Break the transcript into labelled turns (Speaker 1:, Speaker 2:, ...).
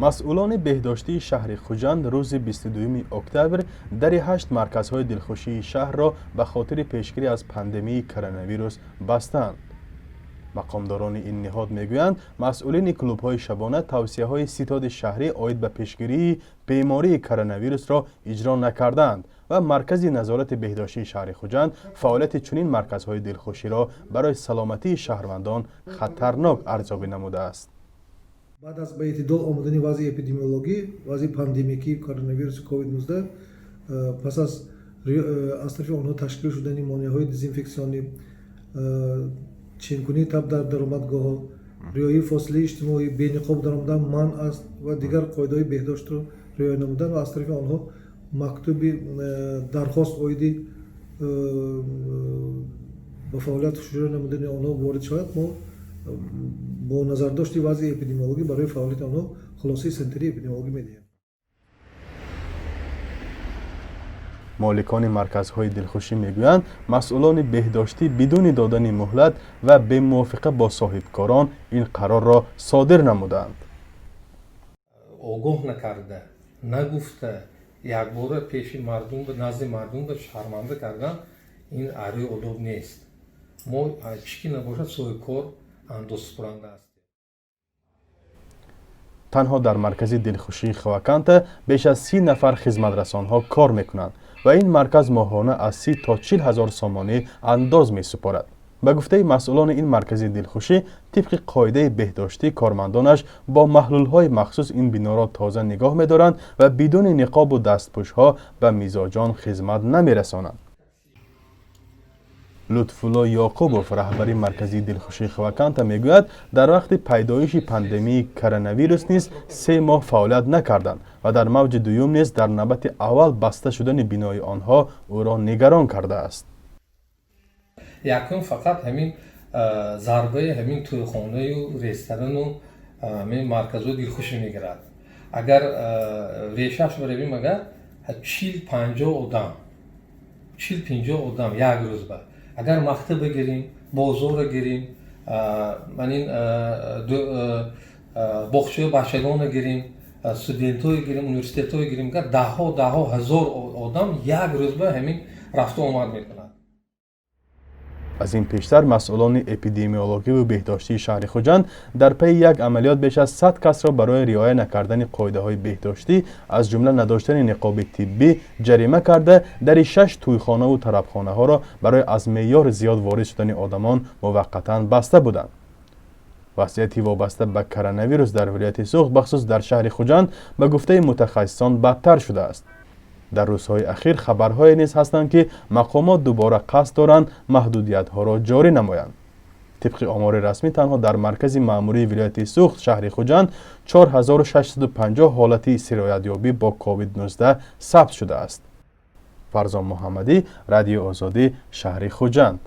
Speaker 1: Масъулони беҳдоштии шаҳри Хуҷанд рӯзи 22 октябр дари ҳашт марказҳои дилхушии шаҳрро ба хотири пешгирӣ аз пандемияи коронавирус бастанд. Мақомдорони ин ниҳод мегӯянд, масъулини клубҳои шабона тавсияҳои ситоди шаҳрӣ оид ба пешгирии бемории коронавирусро иҷро накардаанд ва Маркази назорати беҳдоштии шаҳри Хуҷанд фаъолияти чунин марказҳои дилхуширо барои саломатии шаҳрвандон хатарнок арзёбӣ намудааст.
Speaker 2: Баъд аз ба эътидол омадани вазъи эпидемиологӣ, вазъи пандемикии коронавируси COVID-19, пас аз тарафи онҳо ташкил шудани монеаҳои дезинфексионӣ, ченкунии таб дар даромадгоҳҳо, риояи фосилаи иҷтимоӣ, бениқоб даромадан манъ аст ва дигар қоидаҳои беҳдоштро риоя намудан ва аз тарафи онҳо мактуби дархост оиди ба фаъолият шурӯъ намудани онҳо ворид шавад, мо бо назардошти вазъи эпидемиологӣ барои фаъолияти онҳо хулосаи санитарии эпидемиологӣ медиҳем.
Speaker 1: Моликони марказҳои дилхушӣ мегӯянд, масъулони беҳдоштӣ бидуни додани муҳлат ва бемувофиқа бо соҳибкорон ин қарорро содир намуданд.
Speaker 3: Огоҳ накарда, нагуфта, якбора пеши мардум, назди мардум шарманда кардан, ин арӯи одоб нест. Мо чӣ ки набошад, соҳибкор, андозсупоранда ҳастем.
Speaker 1: Танҳо дар маркази дилхушии Хваканта беш аз 30 нафар хизматрасонҳо кор мекунанд ва ин марказ моҳона аз 30 то 40 ҳазор сомонӣ андоз месупорад. Ба гуфтаи масъулони ин маркази дилхушӣ, тибқи қоидаи беҳдоштӣ кормандонаш бо маҳлулҳои махсус ин биноро тоза нигоҳ медоранд ва бидуни ниқобу дастпӯшҳо ба мизоҷон хизмат намерасонанд. Лутфулло Ёқубов, раҳбари марказии дилхушии Хваканта, мегӯяд, дар вақти пайдоиши пандемияи коронавирус низ 3 моҳ фаъолият накарданд ва дар мавҷи дуюм низ дар навбати аввал баста шудани бинои онҳо ӯро нигарон кардааст.
Speaker 3: Якум, фақат ҳамин зарбаи ҳамин тӯйхонаю ресторану ҳамин марказҳои дилхушӣ мегирад. Агар решаш баравем, агар 40-50 одам, 40-50 одам як рӯз ба агар мактаба гирем, бозорро гирем, манин боғчаи бачагонро гирем, студентҳое гирем, университетҳое гирем, даҳҳо даҳҳо ҳазор одам як рӯз ба ҳамин рафту омад мекунад.
Speaker 1: Аз ин пештар масъулони эпидемиологиву беҳдоштии шаҳри Хуҷанд дар пайи як амалиёт беш аз 100 касро барои риоя накардани қоидаҳои беҳдоштӣ, аз ҷумла надоштани ниқоби тиббӣ, ҷарима карда, дари шаш тӯйхонаву тарабхонаҳоро барои аз меъёр зиёд ворид шудани одамон муваққатан баста буданд. Вазъияти вобаста ба коронавирус дар вилояти Суғд, бахусус дар шаҳри Хуҷанд, ба гуфтаи мутахассисон, бадтар шудааст. Дар рӯзҳои ахир хабарҳое низ ҳастанд, ки мақомот дубора қасд доранд маҳдудиятҳоро ҷорӣ намоянд. Тибқи омори расмӣ, танҳо дар маркази маъмурии вилояти Суғд, шаҳри Хуҷанд, 4650 ҳолати сироятёбӣ бо COVID-19 сабт шудааст. Фарзон Муҳаммадӣ, Радиои Озодӣ, шаҳри Хуҷанд.